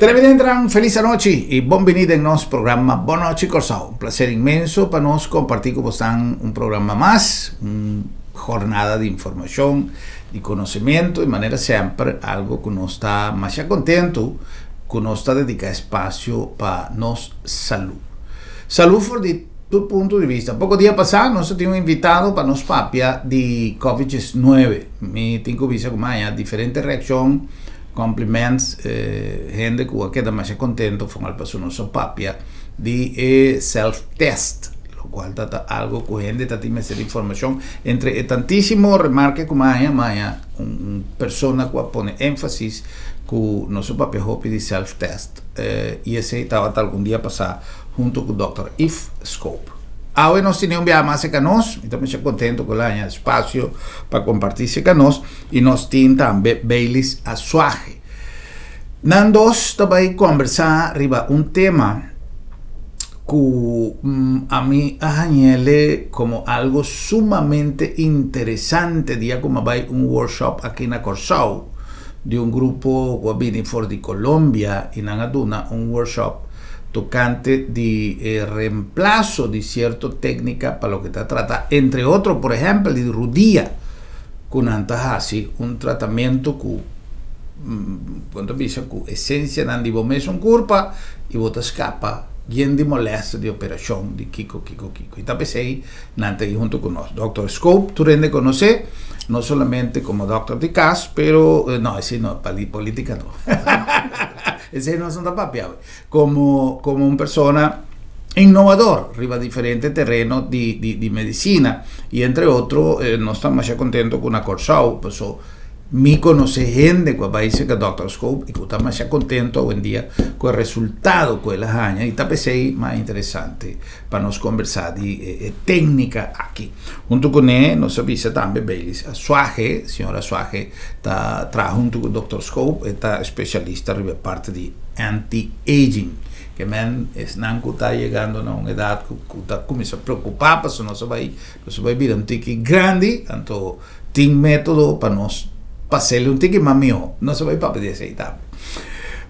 Televidentenan, felis anochi i bon bini den nos programa Bon Nochi Kòrsou. Un plaser inmenso pa nos kompartí ku bosan un programa mas, un jornada di informashon, di konosementu i manera semper algu ku nos ta masha kontentu ku nos ta dediká espasio pa nos salú. Salú for di tur punto di vista. Poko dia pasá nos a tin un invitado pa nos papia di Covid 19. Mi tin ku bisa ku mi haña diferente reakshon. Compliments hende cu a keda masha contento for al paso nos a papia di e self test locual ta ta algo cu hende ta tin mester informacion entre e tantisimo remarke cu maya maya un persona cu a pone enfasis cu nos a papia hopi di self test y esey tabata algun dia pasa hunto cu Dòkter Yves Scope. Awe nos tene un biaha mas cerca nos, mi ta masha contento cu el a haña espacio pa comparti cerca nos. I nos tin tambe Baileys Asuaje. Nan dos ta bai kombersá riba un tema ku ami a hañ'ele komo algo sumamente interesante dia ku mi a bai un workshop aki na Kòrsou di un grupo ku a bini for di Colombia i nan a duna un workshop tokante di e reemplaso di sierto téknika pa loke ta trata entre otro por ehèmpel di rudia. Ku nan ta hasi un tratamentu ku bo ta bisa ku esensianan di bo mesun kurpa i bo ta skapa yen di molèster di operashon di kiko kiko kiko i ta p'esei nan ta ei huntu ku nos. Dòkter Scope tur hende konosé no solamente komo dòkter di kas pero no esei no pa di politika no esei nos no ta papia awe Como como un persona innovador riba diferente tereno di di di medicina y entre otro nos ta masha contento cu na Corsou paso mi conoce hende cu a bay cerca Doctor Scope y cu ta masha contento awendia cu e resultado cu el a haña y ta pesey mas interesante pa nos conversa di e tecnica aki. Hunto cune nos a bisa tambe Baileys Asuaje, señor Asuaje ta traha hunto cu Doctor Scope e ta especialista riba e parti di anti-aging. Ke men esnan ku ta yegando na un edat ku ku ta kuminsá preokupá pasobra nos a bai nos a bai bira un tiki grandi, anto tin método pa nos pas'el un tiki mas mihó. Nos a bai papia di esei tambe.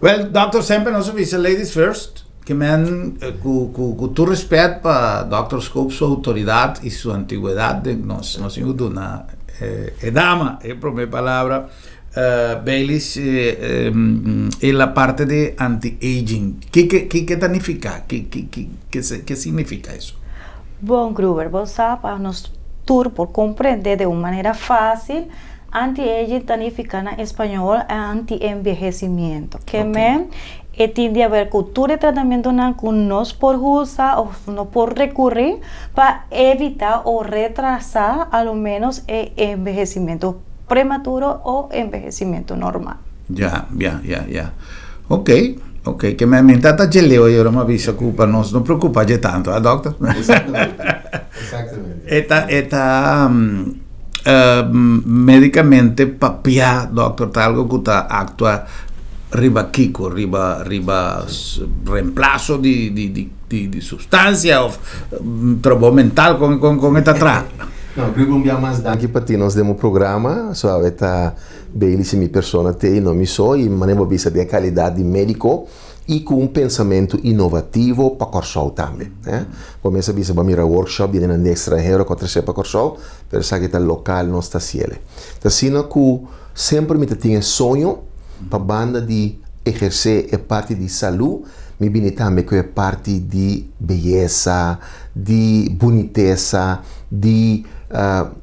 Wèl, dòkter, semper nos a bisa ladies first. Ke men ku ku ku tur rèspèt pa dòkter Scope su outoridat i su antigwedat den nos nos tin ku duna e dama e promé palabra. Baileys e la parte de anti-aging. Kiko kiko ta nifiká? Ki ki ki ke significa eso? Bon Gruber, bo sa pa nos tur por comprende de un manera fácil, anti-aging ta nifica na español anti-envejecimiento. Ke men e tin di haber cu tur e tratamentonan cu nos por usa of no por recurri pa evita o retrasa a lo menos e envejecimiento prematuro o envejecimiento normal. Ya, ya, ya, ya. Ok, ok. Ke men ta ta dje leu i ora mi a bisa ku pa nos no preokupa dje tantu, a dòkter? Exactamente, exactamente. E ta, e ta medicamente papia, dòkter, ta algo ku ta aktua riba kiko? Riba, riba reemplaso di, di, di. Di sustancia of trabou mental con con con e ta traha? No, Grupo un bia mas danki pa tin nos den bo programa. So awe ta Bailey si mi persona te y no mi so y manera bo bisa den e calidad di medico y cu un pensamento innovativo pa Corsou tambe. Bo mes a bisa bo a mira workshop di hendenan di extranhero cu a trece pa Corsou pero esaki ta local nos ta haciele. Ta asina cu semper mi ta tin e soño pa banda di eherce e parti di salud Mi bini tambe ku e parti di beyesa, di bunitesa, di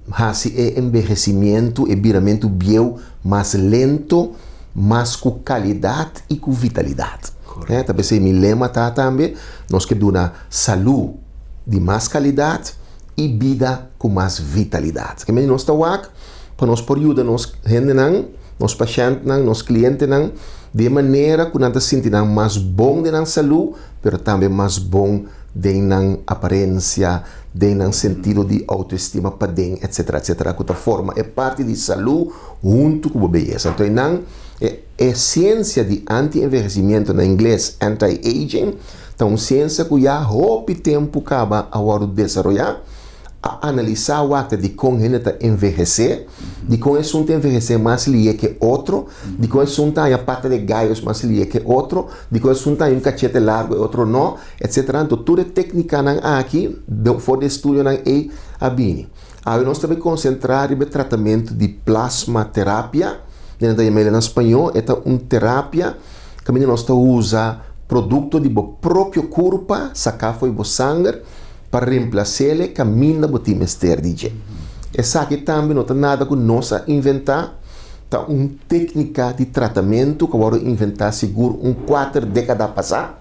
hasi e enbehesimientu, e biramentu bieu mas lento, mas ku kalidat i ku vitalidat. Ta p'esei mi lema ta tambe, nos ke duna salú di mas kalidat i bida ku mas vitalidat. Ke mende nos ta wak pa nos por yuda nos hendenan, nos pashèntnan, nos klientenan di e manera ku nan ta sinti nan mas bon den nan salú, pero tambe mas bon den nan aparensia, den nan sentido di outoestima paden, etsetera, etsetera, ku ta forma e parti di salú huntu ku bo beyesa. Anto einan e e siensia di anti-envehesimiento, na ingles anti-aging, ta un siensia ku ya hopi tempu kaba a wòrdu desaroyá. A analisá wak dikon hende ta envehesé, dikon esun ta envehesé mas lihé ku otro, dikon esun ta haña pata di gayo mas lihé ku otro, dikon esun ta haña un kachete largu i otro no, etc. Anto, tur e téknikanan aki, for di estudionan ei a bini. Awor nos ta bai konsentrá riba e tratamentu di plasmaterapia, nan ta yam'é na spañó, e ta un terapia kaminda nos ta usa produkto di bo propio kurpa, saká for di bo sanger, pa remplas'é kaminda bo tin mester di dje. Esaki tambe no ta nada ku nos a inventá, ta un téknika di tratamentu ku a wòrdu inventá sigur un 4 dékada pasá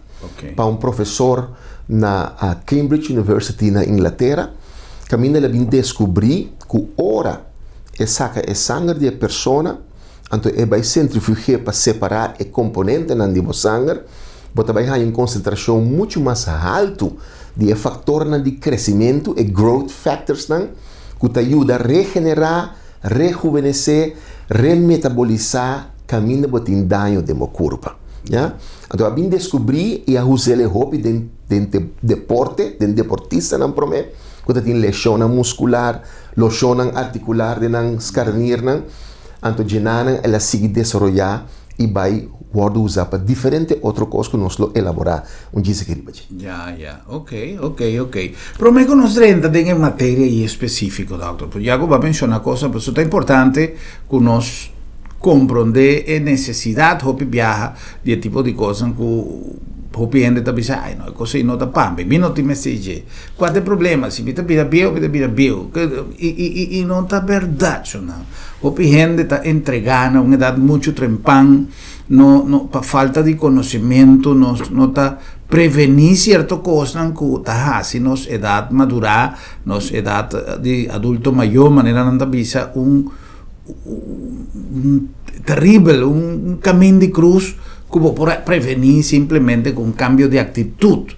pa un profesor na Cambridge University na Inglatera, kaminda el a bin deskubrí ku ora e saka e sanger di e persona, anto e bai sentrifug'é pa separá e komponentenan di bo sanger, bo ta bai haña un konsentrashon muchu mas haltu di e faktornan di kresementu, e growth factorsnan, ku ta yuda regenerá, rehuvenesé, remetabolisá kaminda bo tin daño den bo kurpa. Ya. Anto a bin deskubrí i a us'é hopi den deporte, den deportistanan promé, ku ta tin leshonnan muskular, leshonnan artikular den nan skarnirnan. Anto djenanan el a sigui desaroyá i bai wòrdu usá pa diferente otro kos ku nos lo elaborá un djis aki riba dje. Ya, ok. Promé ku nos drenta den e materia i espesífiko, dòkter, pues ya ku bo a menshoná kosnan, pasobra ta importante ku nos komprondé e nesesidat hopi biaha di e tipo di kosnan ku hopi hende ta bisa, "Ai no, e kos ei no ta pa mi, mi no tin mester dje. Kua ta e problema? Si mi ta bira bieu, mi ta bira bieu." I no ta bèrdat, shonnan. Hopi hende ta entregá na un edat muchu trempan, no no pa falta di konosementu nos no ta prevení sierto kosnan ku ta hasi nos edat madurá, nos edat di adulto mayó, manera nan ta bisa, un un teribel, un kamin di krus ku bo por a prevení simplemente ku un kambio di aktitut.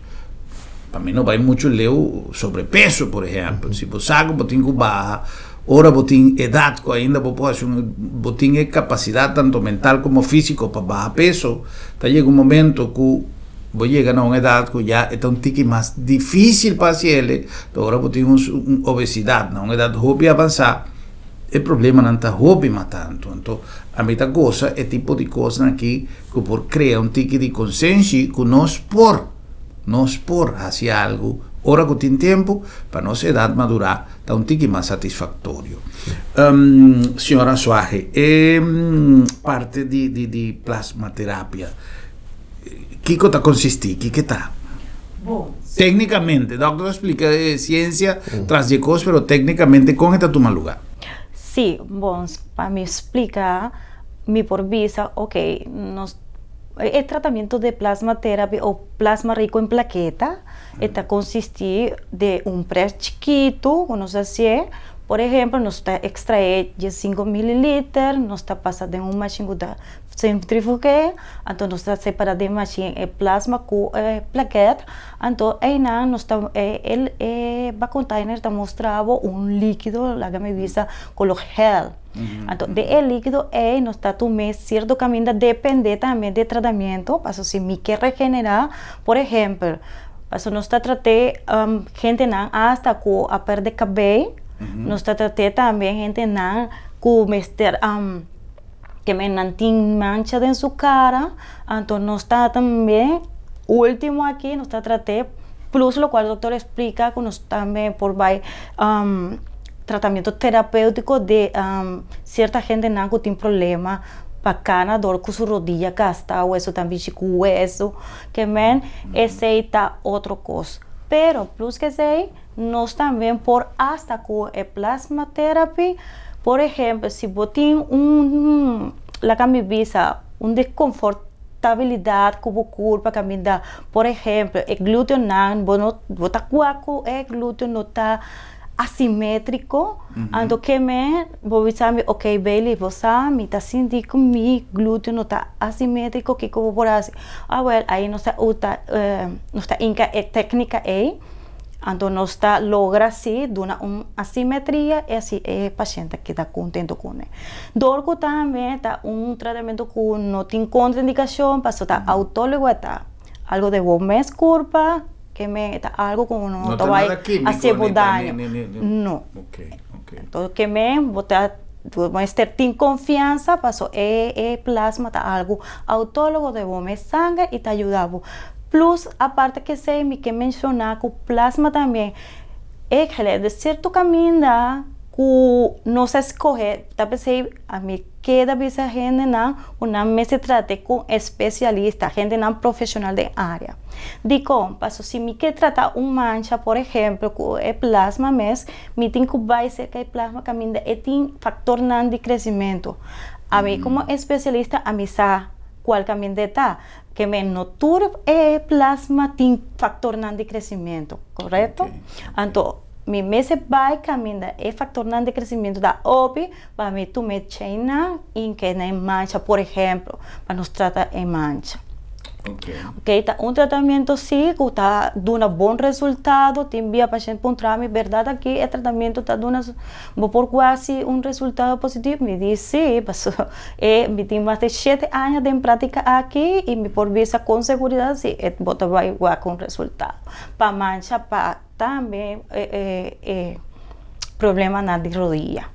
Pa mi no bai muchu leu, sobrepeso por ehèmpel, si bo sa ku bo tin ku baha ora bo tin edat ku ainda bo por hasi un, bo tin e kapasidat tanto mental komo físiko pa baha peso, ta yega un momento ku bo yega na un edat ku ya e ta un tiki mas difísil pa hasi el, ta ora bo tin un obesidat na un edat hopi avansá, e problemanan ta hopi mas tantu. Anto ami ta gosa e tipo di kosnan aki ku por krea un tiki di konsenshi ku nos por hasi algu ora ku tin tempu pa nos edat madurá ta un tiki mas satisfaktorio. Señora Suaje, e parte di plasmaterapia, kiko ta konsistí? Kiko ta? Bon. Téknikamente, dòkter a splika e siensia tras di e kos, pero téknikamente kon e ta tuma lugá? Sí, bon, pa mi splika, mi por bisa, ok, nos e tratamiento di plasmaterapia o plasma rico en plaqueta e ta konsistí di un près chikitu ku nos hasié. Por ehempel, nos ta ekstraé 15 mililiter, nos ta pasa den un mashin ku ta sentrifug'é, anto nos ta separá den mashin e plasma ku e plaqueta, anto einan nos ta e bakcontainer ta mustra bo un líkido, laga mi bisa, kolor gel. Anto den e líkido ei nos ta tum'é sierto kaminda dependé tambe di e tratamiento, pasobra si mi ke regenerá, por ehempel, pasobra nos ta trat'é hendenan asta ku a pèrdè kabei, nos ta trat'é tambe hendenan ku mester ke men tin mancha den su kara, anto nos ta tambe último aki nos ta trat'é plus lokual dòkter a splika ku nos tambe por bai tratamiento terapéutiko di sierto hendenan ku tin problema pa kana dor ku su rodia gasta wesu ta bichi ku wesu ke men esei ta otro kos pero plus ke esei nos tambe por asta ku e plasma therapy, por ehempel, si bo tin un, laga mi bisa, un deskonfortabilidat ku bo kurpa kaminda, por ehempel, e gluteonan bo no bo ta kua ku e gluteo no ta asimétriko, anto ke men bo bisa mi, ok Bailey, bo sa mi ta sinti ku mi gluteo no ta asimétriko, kiko bo por hasi? Awèl ai nos ta usa, nos ta hinka e téknika ei. Anto nos ta logra si duna un asimetria i asi e pashent ta keda kontento kuné. Dor ku tambe ta un tratamentu ku no tin kontraindikashon pasobra ta outólogo e ta algu den bo mes kurpa. Ke men ta algu ku no No ta ta bai nada kímiko hasi bo ni ta daño. ni No. Ok. Anto ke men bo ta bo mester tin konfiansa paso e plasma ta algu autólogo di bo mes sanger i ta yuda bo. Plus aparte ke esei mi ke menshoná ku plasma tambe e di sierto kaminda ku nos a skohe ta p'esei ami keda bisa hendenan ku nan mester trata ku espesialista, hendenan profeshonal den área. Dikon? Pasobra si mi ke trata un mancha por ehempel ku e plasma mes, mi tin ku bai serka e plasma kaminda e tin faktornan di kresimentu. Ami komo espesialista ami sa kual kaminda e ta. Ke men no tur e plasma tin faktornan di kresimentu, korekto? Anto mi mester bai kaminda e faktornan di kresimentu ta hopi pa mi tuma e cheinan i ke na e mancha, por ehempel, pa nos trata e mancha. Ok, ta un tratamiento si ku ta duna bon resultado, tin bia pashent puntra mi, berdad aki e tratamiento ta duna, bo por wak si un resultado positivo? Mi di si, pasobra e mi tin mas di 7 aña den práktika aki i mi por bisa kon seguridat si e bo ta bai wak un resultado. Pa mancha, pa tambe e problemanan di rodia.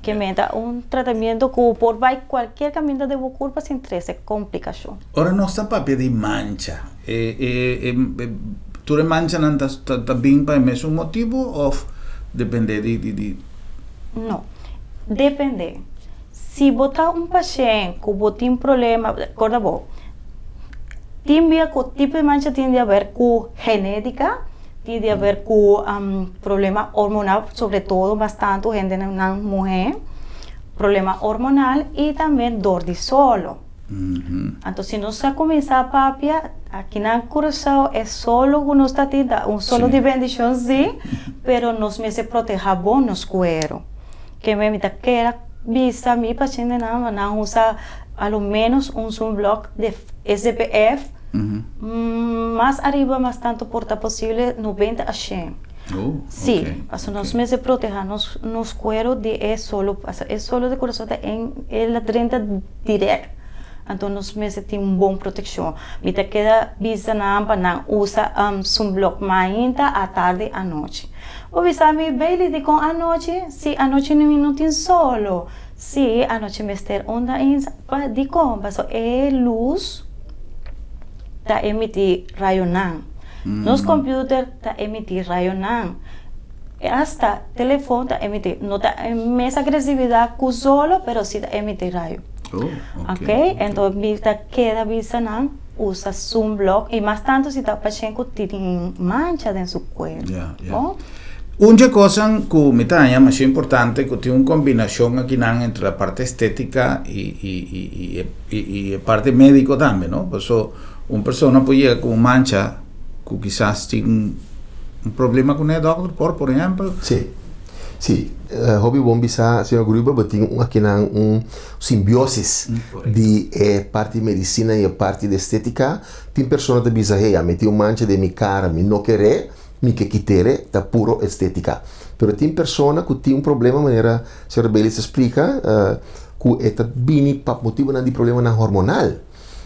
Ke men ta un tratamiento ku por bai kualkier kaminda di bo kurpa sin trese komplikashon. Ora nos ta papia di mancha, e tur e manchanan ta bin pa e mesun motibu òf depende di No, depende. Si bo ta un pashent ku bo tin problema, korda bo, tin bia ku tipo di mancha tin di haber ku genétika, tin di haber ku problema hormonal, sobre todo mas tantu hendenan muhé, problema hormonal i tambe dor di solo. Anto si nos a kuminsá papia, aki na Curaçao e solo ku nos ta tin ta un solo di bendishon sí, pero nos mester protehá bon nos kuero. Ke mi ta kere bisa mi pashentenan pa nan usa a lo ménos un sunblock di SPF mas ariba mas tantu por ta posible 90 a 100. Sí, pasobra nos mester protehá nos kuero di e solo, pasobra e solo di Curaçao ta e la drenta dirèkt, anto nos mester tin un bon protekshon. Mi ta keda bisa nan pa nan usa sunblock mainta, atardi, anochi. Bo bisa mi, Bailey, dikon anochi? Sí, anochi mi no tin solo. Sí, anochi mester unda pa dikon? Pasobra e lus ta emití rayonan. Nos computer ta emití rayonan. Hasta telefòn ta emití, no ta e mes agresividat ku solo, pero sí ta emití rayo. Ok, enton mi ta keda bisa nan usa sunblock i mas tantu si ta pashent ku tin mancha den su kuerpo. Ya. Un kos ku mi ta haña mas importante ku tin un kombinashon akinan entre e parti estétika i e parti médiko tambe, no? Pasobra un persona por yega ku un mancha ku kisas tin un problema kuné, dòkter, por ehèmpel. Sí. Sí, hopi bon bisa, señor Gruber, bo tin akinan un simbiosis di e parti medisina i e parti di estétika. Tin persona ta bisa, "Hey, ami tin un mancha den mi kara, mi no kere, mi ke kit'é, ta puro estétika." Pero tin persona ku tin un problema, manera señora Bailey ta splika, ku e ta bini pa motibunan di problemanan hormonal.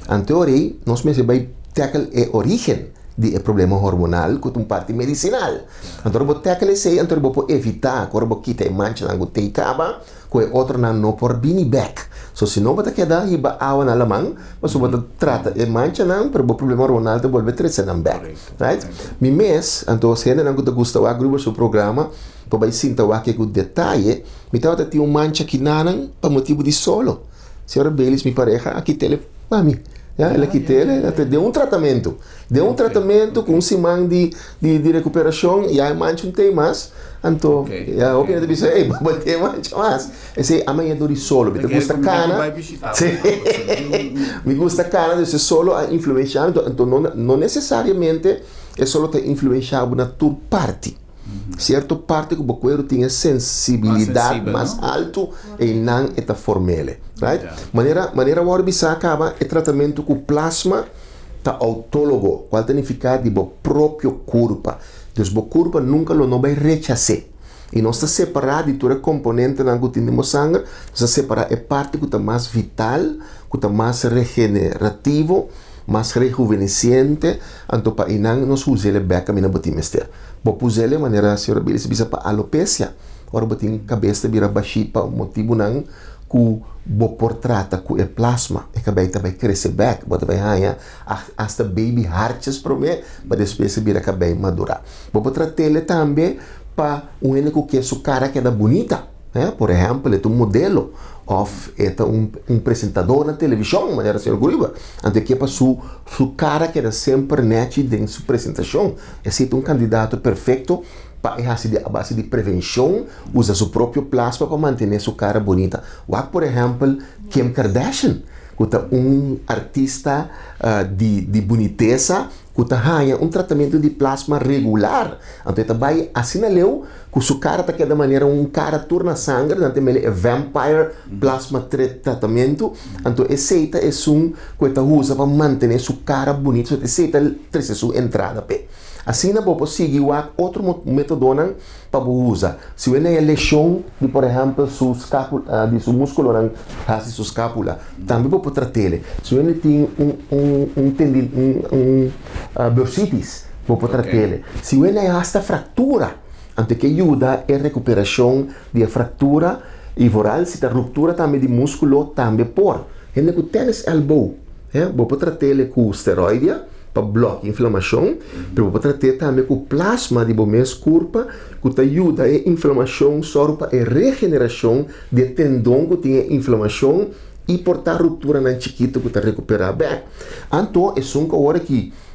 Anto ora nos mester bai tackle e origen di e problema hormonal ku ta un parti medisinal. Anto bo tackle esei, anto bo por evitá ku ora bo kita e manchanan ku t'ei kaba, ku e otronan no por bini bèk. So si no bo ta keda hiba awa na laman, pasobra bo ta trata e manchanan, pero bo problema hormonal ta bolbe trese nan bèk. Right? Mi mes, anto hendenan ku ta gusta wak Gruber su programa, por bai sinta wak ku detaye, mi tabata tin un mancha kinanan pa motibu di solo. Señora Bailey, mi pareha, a kit'é pa mi. Ya, el a kit'é, den un tratamentu. Den un tratamentu ku un siman di rekuperashon, ya e mancha no tin mas. Anto, ya, hopi hende ta bisa, "Hey, bo tin mancha mas." Esei a maña dor di solo. Mi ta gusta kana. Sí. Mi gusta kana, dus e solo a influensiá mi. Anto, no nesesariamente e solo ta influensiá bo na tur parti. Sierto parti ku bo kueru tin e sensibilidat mas altu, einan e ta form'é. Right? Manera wòrdu bisá kaba, e tratamentu ku plasma ta autólogo, kual ta nifiká di bo propio kurpa. Dus bo kurpa nunka lo no bai rechas'é. I nos ta separá di tur e komponentenan ku tin den bo sanger, nos ta separá e parti ku ta mas vital, ku ta mas regenerativo. Mas rejuvenesciente, anto pa einan nos us'ele bek caminda bo tin mester. Bo por us'ele manera señora Billis a bisa pa alopecia, ora bo tin cabes ta bira bashi pa motibunan cu bo por trata cu e plasma, e cabei ta bay crece bek, bo ta bay haña hasta baby haartjes prome pa despues e bira cabei madura. Bo por trat'ele tambe pa un hende cu kier su cara keda bunita. Por ehèmpel, e ta un modelo òf e ta un un presentador na televishon, manera señor Gruber. Anto e ke pa su su kara keda semper nèchi den su presentashon. Esei ta un kandidato perfekto pa e hasi di a base di prevenshon, usa su propio plasma pa mantené su kara bunita. Wak por ehèmpel Kim Kardashian, ku ta un artista di di bunitesa ku ta haña un tratamentu di plasma regular. Anto e ta bai asina leu ku su kara ta keda manera un kara tur na sanger, nan ta mele e vampire plasma tratamentu. Anto esei ta esun ku e ta usa pa mantené su kara bunita, so esei ta trese su entrada p'e. Asina bo por sigui wak otro metodonan pa bo usa. Si bo e na e leshon di por ehèmpel su skapula, di su muskulonan hasi su skapula, tambe bo por trat'ele. Si bo e tin un un un tendin un un bursitis, bo por trat'ele. Si bo e na hasta fraktura, anto e ke yuda e rekuperashon di e fraktura i vooral si ta ruptura tambe di muskulo tambe por. Hende ku tennis elbow, bo por trat'ele ku steroidia. pa blòkia inflamashon, pero bo por trat'é tambe ku plasma di bo mes kurpa ku ta yuda e inflamashon sòru pa e regenerashon di e tendon ku tin e inflamashon i por ta rupturanan chikitu ku ta rekuperá bèk. Anto esun ku awor aki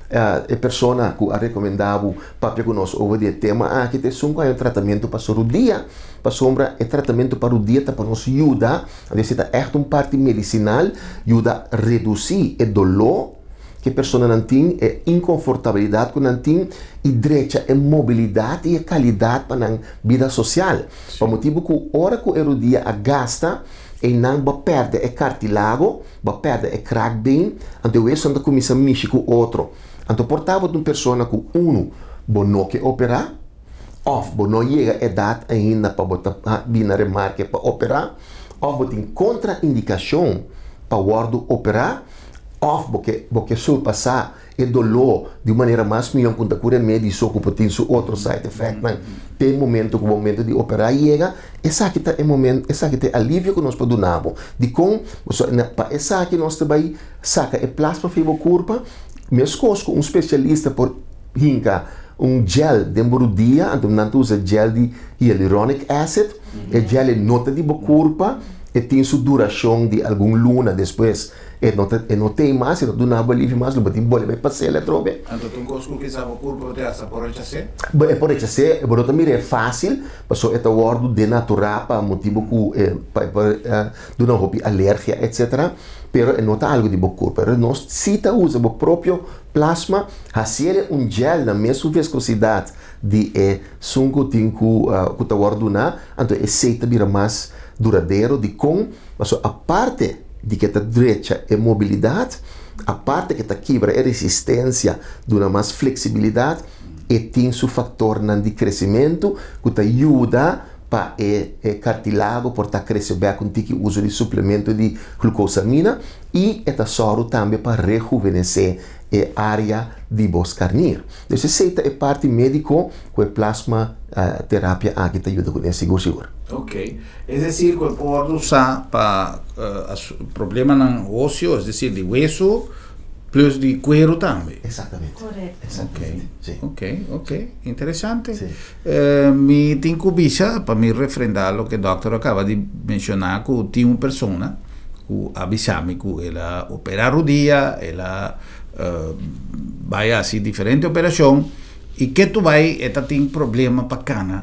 e persona ku a rekomendá bo papia ku nos over di e tema aki ta esun ku a haña un tratamentu pa su rudia, pasobra e tratamentu pa rudia ta pa nos yuda, esei ta ègt un parti medisinal, yuda redusí e doló. Ku e personanan tin, e inkonfortabilidat ku nan tin i drecha e mobilidat i e kalidat pa nan bida sosial. Pa motibu ku ora ku e rudia a gasta, einan bo a pèrdè e kartilago, bo a pèrdè e kraakbeen, anto e wesonan ta kuminsá mishi ku otro. Anto por ta bo ta un persona ku unu, bo no ke operá, òf bo no yega edat ainda pa bo ta bini na remarke pa operá, òf bo tin kontraindikashon pa wòrdu operá. Òf bo ke bo ke surpasá e doló di un manera mas mihó ku ta ku remedi so ku por tin su otro side effectnan te e momento ku momento di operá yega, esaki ta e momento esaki ta e alivio ku nos por duna bo. Dikon? Pasobra na pa esaki nos ta bai saka e plasma for di bo kurpa, meskos ku un spesialista por hinka un gel den bo rudia, anto nan ta usa gel di hyaluronic acid, e gel ei no ta di bo kurpa, e tin su durashon di algun luna despues. E no ta, e no t'ei mas, e no duna bo alivio mas, lo bo tin bolbe pas'el atrobe. Anto ta un kos ku kisa bo kurpa bo ta hasta por rechas'é? Bo e por rechas'é, bo no ta mir'é fásil, pasobra e ta wòrdu denaturá pa motibu ku e pa e por duna hopi alergia etcetera, pero e no ta algu di bo kurpa. Pero nos si ta usa bo propio plasma, hasiel e un gel na mesun veskosidat di e sun ku tin ku ku ta wòrdu duná, anto esei ta bira mas duradero. Dikon? Pasobra aparte di ke ta drecha e mobilidat, aparte ke ta kibra e resistensia, duna mas fleksibilidat, e tin su faktornan di kresimentu ku ta yuda pa e e kartilago por ta krese bèk un tiki uso di suplemento di glukosamina i e ta sòru tambe pa rehuvenesé e área di bo skarnir. Dus esei ta e parti médiko ku e plasma terapia aki ta yuda kuné sigur sigur. Ok. Es decir ku e por wòrdu usá pa problemanan óseo, es decir di weso plus di kueru tambe. Exactamente. Correcto. Exactamente. Ok, ok, ok. Interesante. Si. Mi tin ku bisa pa mi refrendá loke dòkter a kaba di menshoná ku tin un persona ku a bisa mi ku el a operá rudia, el a bai hasi diferente operashon i ke tu bai e ta tin problema pa kana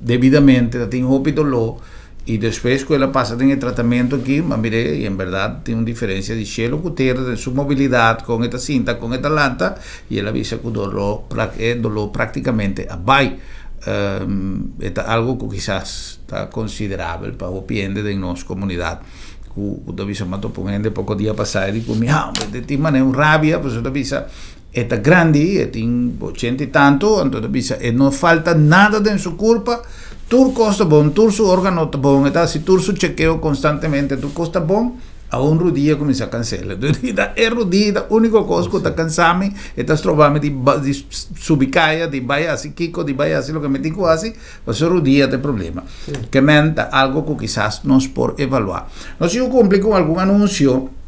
debidamente, ta tin hopi doló i despues ku el a pasa den e tratamentu aki a mir'é i en bèrdat tin un diferensia di shelu ku tera den su mobilidat, kon e ta sinta, kon e ta lanta i el a bisa ku doló e doló praktikamente a bai. E ta algu ku kisas ta konsiderabel pa hopi hende den nos komunidat ku ta bisa m'a topa un hende poko dia pasá e di ku mi, ha, mi tin manera un rabia pasobra ta bisa E ta grandi, e tin ochenta i tantu, anto e ta bisa e no falta nada den su kurpa, tur kos ta bon, tur su organo ta bon, e ta hasi tur su chekeo konstantemente, tur kos ta bon, A un rudia kuminsá kansela. Ta e rudia ta úniko kos ku ta kansa mi, e ta stroba mi di di subi kaya, di bai hasi kiko, di bai hasi loke mi tin ku hasi, pasobra rudia ta e problema. Ke men ta algu ku kisas nos por evaluá. Nos tin ku kumpli ku algun anunsio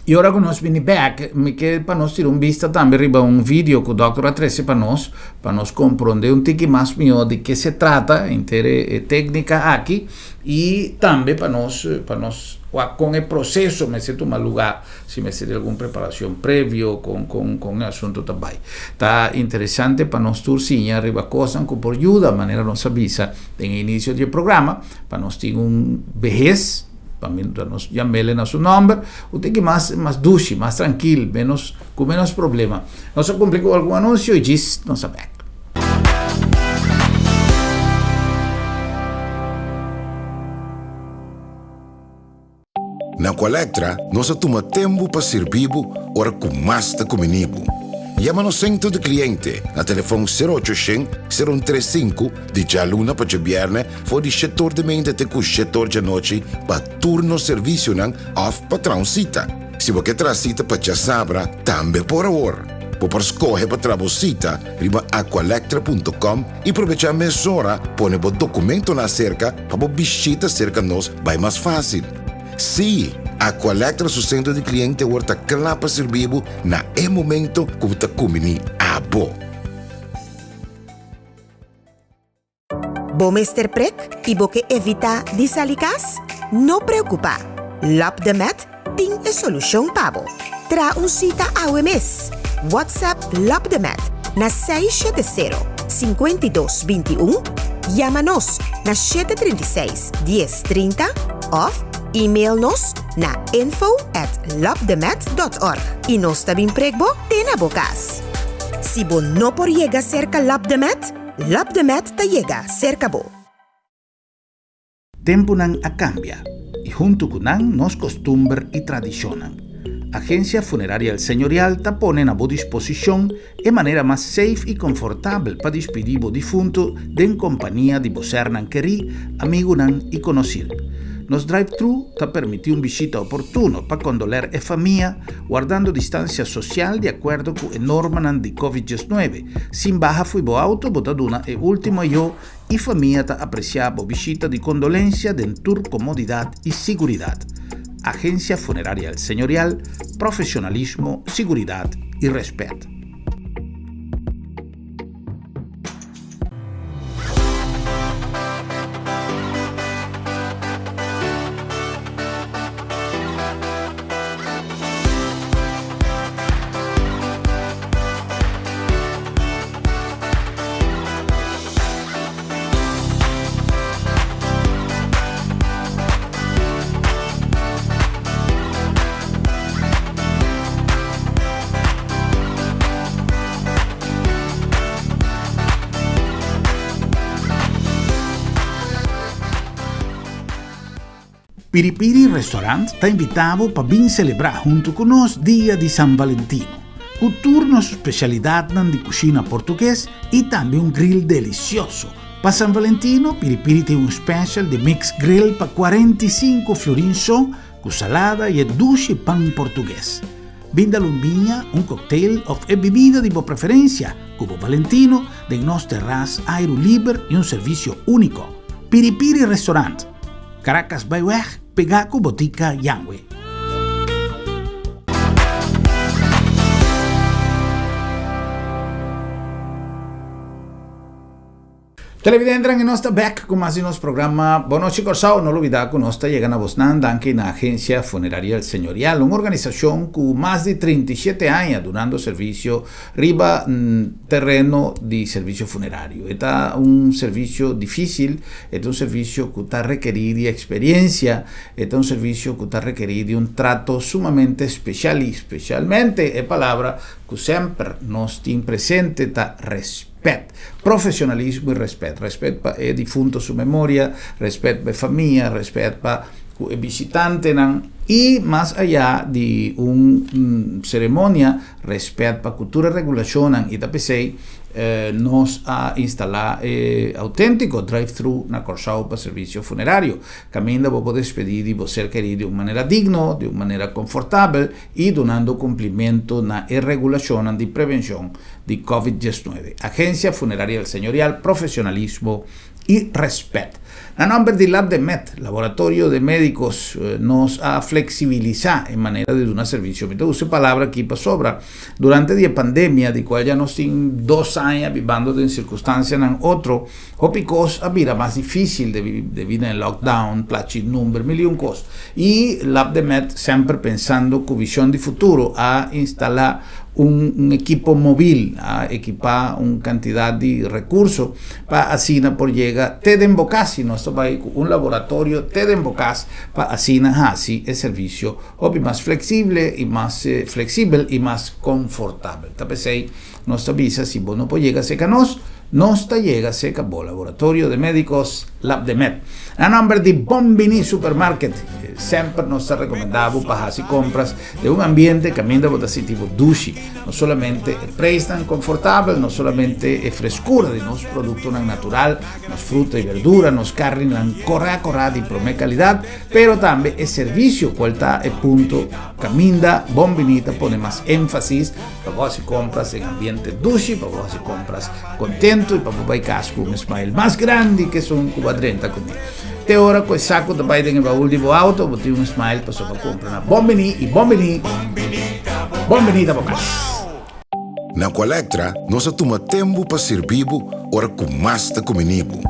i ora ku nos bini bèk mi ke pa nos tira un bista tambe riba un video ku dòkter a trese pa nos, pa nos komprondé un tiki mas mihó di ke se trata henter e téknika aki. I tambe pa nos pa nos wak kon e proseso mester tuma lugá, si mester di algun preparashon previo, kon kon kon e asuntu ta bai. Ta interesante pa nos tur siña riba kosnan ku por yuda, manera nos a bisa den e inisio di e programa, pa nos tin un behes, pa mi pa nos yam'el na su nòmber, un tiki mas mas dushi, mas trankil, menos ku menos problema. Nos a kumpli ku algun anunsio i djis nos a bèk. Na Aqualectra nos a tuma tempu pa sirbi bo ora ku mas ta kumini bo. Yama nos sentro di kliente na telefòn sero ocho shen, sero un tres sinku di djaluna pa djabièrnè for di shetor di meinta te ku shetor djanochi pa tur nos servisionan òf pa traha un sita. Si bo ke traha sita pa djasabra tambe por awor. Bo por skohe pa traha bo sita riba aqualectra punto com i probechá mesora pone bo dokumentonan aserka pa bo bishita serka nos bai mas fásil. Sí, Aqualectra su sentro di kliente awor ta kla pa sirbi bo na e momento ku bo ta kumbiní abo. Bo mester prek i bo ke evitá di sali kas? No preokupá! Lab de Med tin e solushon pa bo. Traha un sita awe mes! WhatsApp Lab de Med na 670 52 21, yama nos na 736 10 30 òf email nos na info at labdemed dot org i nos ta bin prek bo te na bo kas. Si bo no por yega serka Lab de Med, Lab de Med ta yega serka bo. Tempunan a kambia i huntu ku nan nos kostumber i tradishonnan. Agensia Funeraria El Señorial ta pone na bo disposishon e manera mas safe i konfortabel pa dispidí bo difuntu den kompania di bo sernan kerí, amigunan i konosir. Nos drive-thru ta permití un bishita oportuno pa kondoler e famia, wardando distansia sosial di akuerdo ku e normanan di Covid 19. Sin baha fo'i bo auto bo ta duna e ultimo ayo i famia ta apresiá bo bishita di kondolensia den tur komodidat i siguridat. Agensia Funeraria El Señorial, profesionalismo, siguridat i rèspèt. Piripiri Restaurant ta invitá bo pa bin selebrá huntu ku nos Dia di San Valentino, ku tur nos spesialidatnan di kushina portuges i tambe un grill delisioso. Pa San Valentino, Piripiri tin un special di mix grill pa 45 florin so, ku salada i e dushi pan portuges. Bin dal un biña, un cocktail òf e bibida di bo preferensia ku bo Valentino den nos terras airu liber i un servisio úniko. Piripiri Restaurant. Caracas Byweg pegá ku Botica Yanwe. Televidentenan, nos ta bek ku mas di nos programa Bon Nochi Kòrsou. No lubidá ku nos ta yega na bosnan danki na Agencia Funeraria El Señorial, un organisashon ku mas di 37 aña dunando servisio riba tereno di servisio funerario. E ta un servisio difísil, e ta un servisio ku ta rekerí di eksperiencia, e ta un servisio ku ta rekerí di un trato sumamente spesial i spesialmente e palabra ku semper nos tin presente ta respet. Profesionalismo i respet. Respet pa e difunto su memoria, respet pa e famia, respet pa ku e bishitantenan. I mas ayá di un seremonia, rèspèt pa ku tur e regulashonnan i ta p'esei nos a instalá e outéntiko drive-thru na Kòrsou pa servisio funerario, kaminda bo por despedí di bo ser kerí di un manera digno, di un manera konfortabel i dunando kumplimentu na e regulashonnan di prevenshon di Covid 19. Agensia Funeraria El Señorial, profesionalismo i rèspèt. Na nòmber di Labdemed, Laboratorio de Médicos, nos a fleksibilisá e manera di duna servisio. Mi ta usa e palabra akí pasobra durante di e pandemia, di kual ya nos tin dos aña bibando den sirkunstansianan otro, hopi kos a bira mas difísil debí na e lockdown, plachi number, mil i un kos. I Labdemed, semper pensando ku vishon di futuro, a instalá un ekipo mobil, a ekipá un kantidat di rekurso pa asina por yega te den bo kas. Si nos ta bai ku un laboratorio te den bo kas pa asina hasi e servisio hopi mas fleksible i mas fleksibel i mas konfortabel. Ta p'esei nos ta bisa si bo no por yega serka nos, nos ta yega serka bo. Laboratorio de Médicos Labdemed. Na nòmber di Bon Bini Supermarket semper nos ta rekomendá bo pa hasi kompras Den un ambiente kaminda bo ta sinti bo dushi, no solamente e preisnan konfortabel, no solamente e freskura di nos produktonan natural, nos fruta i berdura, nos karninan korá korá di promé kalidat, pero tambe e servisio kual ta e punto kaminda Bon Bini ta pone mas énfasis pa bo hasi kompras den ambiente dushi, pa bo hasi kompras kontentu i pa bo bai kas ku un smile mas grandi ku esun ku bo a drenta kuné. Te ora ku e saku ta bai den e baul di bo auto, bo tin un smile pasobra bo kumpra na Bon Bini i Bon Bini, Bon Bini ta bo kas. Na Aqualectra nos a tuma tempu pa sirbi bo ora ku mas ta kumini bo.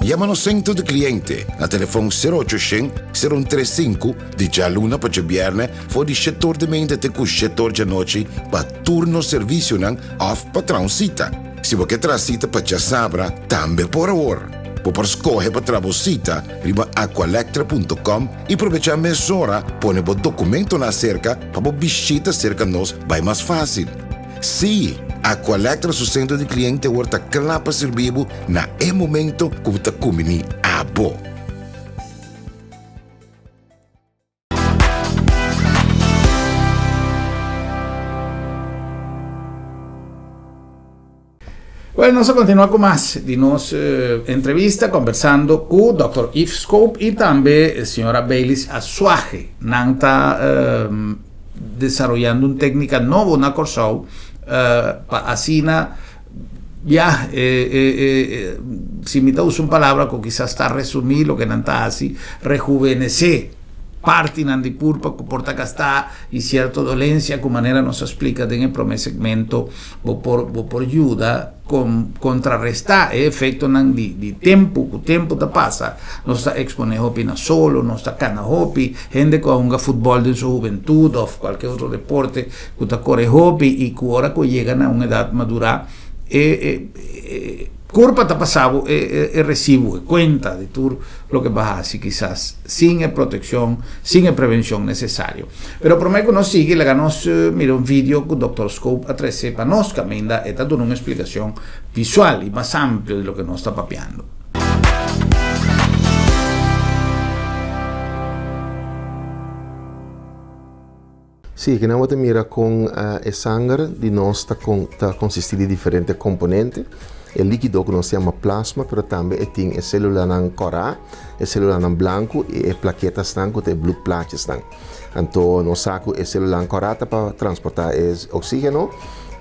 Yama nos sentro di kliente na telefon sero ocho shen, sero un tres sinku di djaluna pa djabièrnè for di shetor di meinta te ku shetor djanochi pa tur nos servisionan òf pa traha un sita. Si bo ke traha sita pa djasabra tambe por awor. Bo por skohe pa traha bo sita riba aqualectra punto com i probechá mesora pone bo dokumentonan aserka pa bo bishita serka nos bai mas fásil. Sí, Aqualectra su sentro di kliente awor ta kla pa sirbi bo na e momento ku bo ta kumbiní abo. Bueno, nos a continua cu mas di nos eh, entrevista conversando cu Dr. Yves Scope y tambe señora Baileys Asuaje. Nan ta eh, desaroyando un técnica nobo na Corsou eh, pa asina ya, eh, eh, eh, si mi ta usa un palabra cu quizás ta resumí lo que nan ta haci, rejuvenece partinan di curpa cu por ta gastá y cierto dolencia cu manera nos a splica den e prome segmento bo por bo por yuda con contrarestá e efectonan di di tempo cu tempo ta pasa. Nos ta expone hopi na solo, nos ta cana hopi, hende cu a hunga futbol den su hubentud of cualke otro deporte cu ta core hopi y cu ora cu yega na un edad madura e e Curpa ta pasa bo e e recibo, e cuenta di tur loke bo a haci kisas sin e proteccion, sin e prevencion necesario. Pero prome cu nos sigui laga nos mira un video cu Doctor Scope a trece pa nos caminda e ta duna un explicacion visual y mas amplio di loke nos ta papiando. Sí, kinan bo ta mira kon e sanger di nos ta ta konsistí di diferente komponente. E líkido ku nos ta yama plasma, pero tambe e tin e sélulanan kòrá, e sélulanan blanku i e plaketasnan ku ta e bloedplaatjesnan. Anto nos sa ku e sélulanan kòrá ta pa transportá e oksígeno,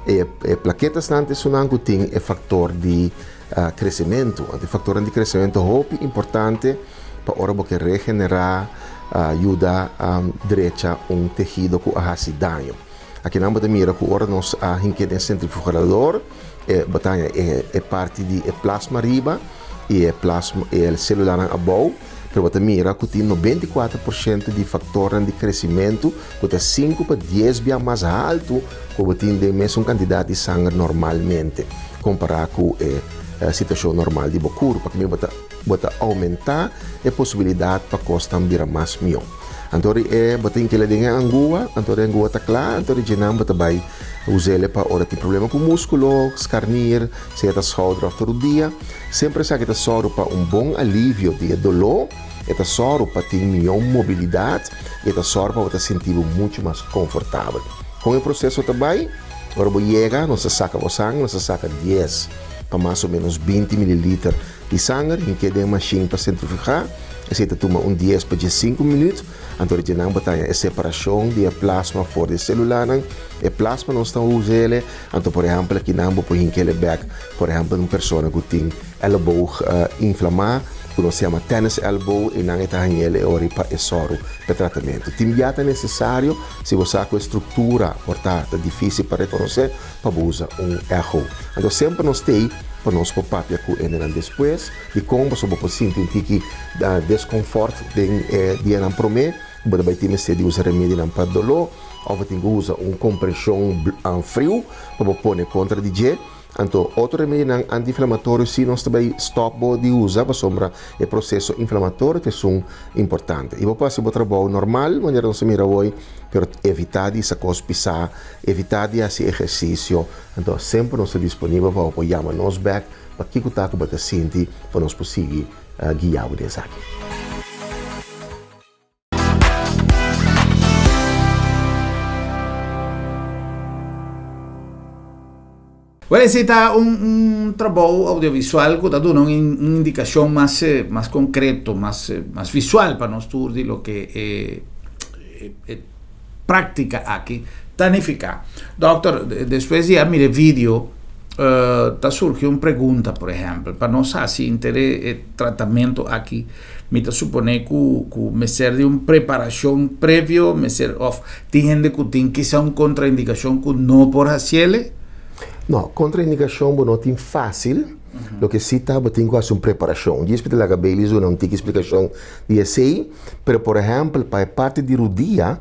e e plaketasnan ta esunnan ku tin e faktor di kresementu. Anto e faktornan di kresementu hopi importante. Pa ora bo ke regenerá, yuda drecha un tehido ku a hasi daño. Akinan bo ta mira ku ora nos a hink'é den sentrifugador, e bo ta haña e parti di e plasma riba i e plasma e selulanan abou, pero bo ta mira ku tin 94% di faktornan di kresimentu ku ta sinku pa dies bia mas haltu ku bo tin den mesun kantidat di sanger normalmente kompará ku e situashon normal di bo kurpa. Bo ta oumentá e posibilidat pa kosnan bira mas mihó. Anto ri e bo ta hink'el den e angua, anto ri e angua ta kla, anto ri djenan bo ta bai us'el pa ora tin problema ku múskulo, skarnir, sea ta schouder òf ta rudia. Semper esaki ta sòru pa un bon alivio di e doló, e ta sòru pa tin mihó mobilidat i e ta sòru pa bo ta sinti bo muchu mas konfortabel. Kon e proseso ta bai? Ora bo yega, nos ta saka bo sanger, nos ta saka dies pa mas o ménos 20 mililiter di sanger, hink'é den mashin pa sentrifugá. Esei ta tuma un dies pa 15 minüt. Anto di djenan bo ta haña e separashon di e plasma for di e selulanan. E plasma nos ta us'el, anto por ehèmpel akinan bo por hink'el bèk, por ehèmpel un persona ku tin elleboog inflamá, ku nos yama tennis elbow, einan e ta hañ'el e ora pa e sòru pa e tratamentu. Tin bia ta nesesario, si bo sa ku e struktura por ta ta difísil pa rekonosé, pa bo usa un echo. Anto semper nos t'ei pa nos por papia ku hendenan despues di kon pasobra bo por sinti un tiki deskonfòrt den e dianan promé ku bo ta bai tin mester di usa remedinan pa doló òf bo tin ku usa un kompreshon friu pa bo pone kontra di dje. Anto otro remedinan anti-inflamatorio si nos ta bai stòp bo di usa pasobra e proseso inflamatorio ta esun importante. I bo por hasi bo trabou normal manera nos a mira awor, pero evitá di sa kos pisá, evitá di hasi ehersisio. Anto semper nos ta disponibel pa bo por yama nos bèk pa kiko ta ku bo ta sinti pa nos por sigui guia bo den esaki. Bueno, esei ta un, un trabou audiovisual ku ta duna un, un indikashon mas, mas konkreto, mas, mas visual pa nos tur di loke e, e, e práktika aki ta nifiká. Dòkter, despues di a mira e video, ta surgi un pregunta, por ehèmpel, pa nos hasi inter e tratamentu aki, Mi ta suponé ku ku mester di un preparashon previo, mester òf tin hende ku tin kisa un kontraindikashon ku no por hasiele? No, kontraindikashon bo no tin fásil, loke sí ta bo tin ku hasi un preparashon. Djis mi ta laga Baileys duna un tiki splikashon di esei, pero por ehèmpel pa e parti di rudia,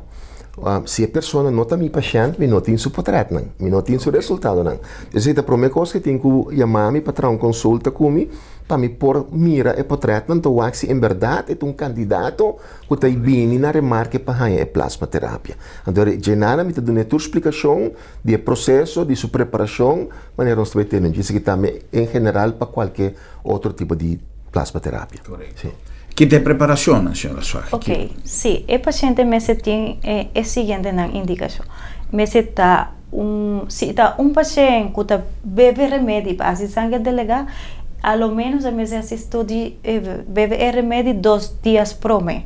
si e persona no ta mi pashènt mi no tin su potrètnan, mi no tin su resultadonan. Esei ta promé kos ku e tin ku yama mi pa traha un konsulta ku mi. Pa mi por mira e potretnan ta wak si en berdad e ta un kandidato ku ta bini na remarke pa haña e plasmaterapia. Anto djenana mi ta dun'é tur splikashon di e proseso, di su preparashon, manera nos ta bai tene. Djis aki tambe en general pa kualke otro tipo di plasmaterapia. Korekto. Ki ta e preparashonnan, señora Suaje? Ok, si. E pashente mester tin e siguientenan indikashon. Mester ta. Un, si ta un pashent ku ta bebe remedi pa hasi sanger delegá, a lo ménos e mester hasi studi bebe e remedi dos dias promé.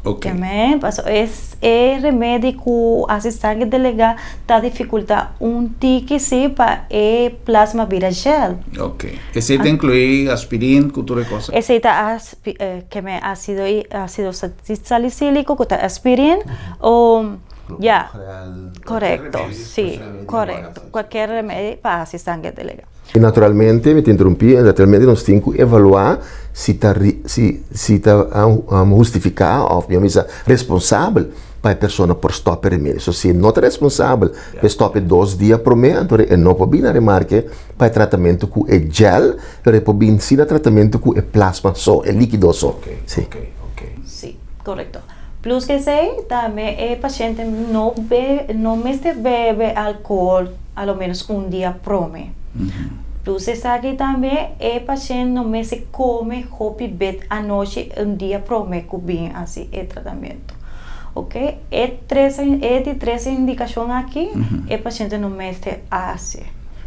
Ok. Amen. Paso es e remedi ku hasi sanger delegá ta difikultá un tiki si pa e plasma bira gel. Ok. Esei ta inkluí aspirin ku tur e kos? Esei ta keme ásido ásido salisíliko ku ta aspirin o. Ya, korekto, si, korekto. Kualker remedi pa hasi sanger delega. I naturalmente, mi ta interumpí, naturalmente nos tin ku evaluá si ta si si ta hustifiká òf mi a bisa responsabel pa e persona por stòp e remedi. So si e no ta responsabel pa e stòp e dos dia promé, anto e no por bini na remarke pa e tratamentu ku e gel, pero e por bini si na tratamentu ku e plasma so, e líkido so. Si. Si, korekto. Plus ke esei, tambe e pashente no be no mester bebe alkohol a lo menos un dia prome. Plus esaki tambe e pashent no mester kome hopi bet anochi un dia prome ku bin hasi e tratamentu. Ok, e tres e di tres indikashon aki e pashente no mester hasi.